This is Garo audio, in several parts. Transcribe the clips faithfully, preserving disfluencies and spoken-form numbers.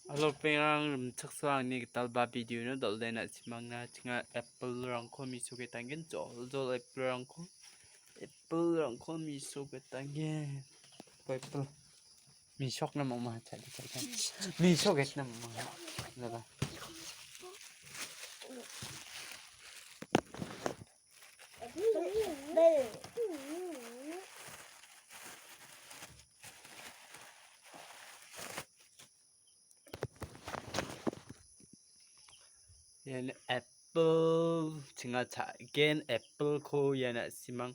Halo, pengrang rimchaksoa angni gitalba video-no dal·de na·simangna chinga apple-rangko mesoke tanggen, jol jol apple-rangko, apple-rangko mesoke tanggen. Apple mesokna mama chadi chadi. Mesoketna mama. Lala. Ian apple, chinga cha-, gen apple-ko ian na·simang,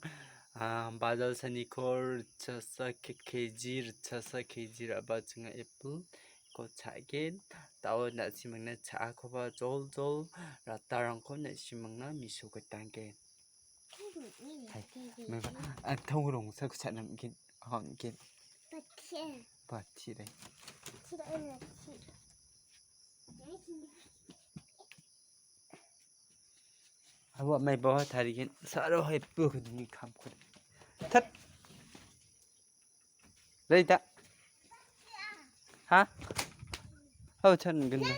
ah, bajar saniko ritchasa ke-, K G ritchasa K G ra·ba chinga apple-ko cha·gen. Dao na·simangna cha·akoba jol jol ratarangko na·simangna mesoke tanggen. Hai, mengba, ah, tong rongsa kucha namgin, hongin. Bachi. Bachi dai. Awa mai bawa tarigen, saro hai pu kudini kam kud. Tat. Reita. Ha? Hau chan ganda.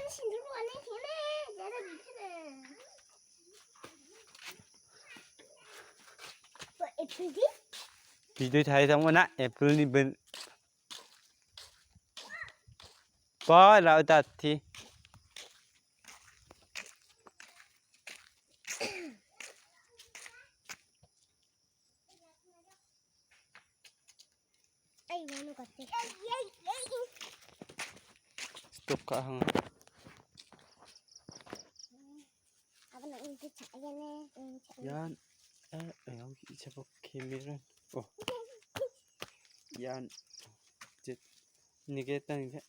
Video chai tamo na apple ni ben. Ba la uta thi. Ai, manu kate. Stop ka hang. Apa nak ini cak ya ni? Ini cak ya. Yan, eh, eh, yang kita pakai kamera. Oh. Yan. Jet. Ini kita ni.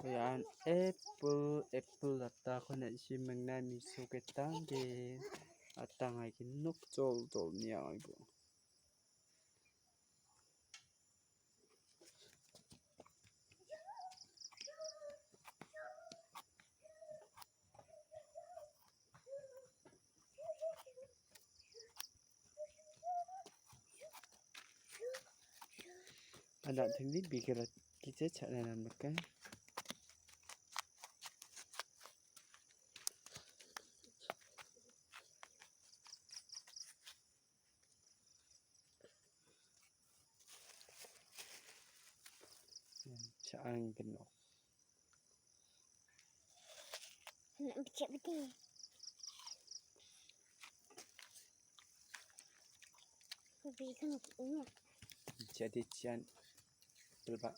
Ian apple, apple ata ko na·simangna mesoke tanggen. Atang ai nok jol jol niang aibo. Anak tinggi bigala kita cakna namaka. Cak ang kena. Anak becek betul. Lebih kan ini. Jadi cian. Coba.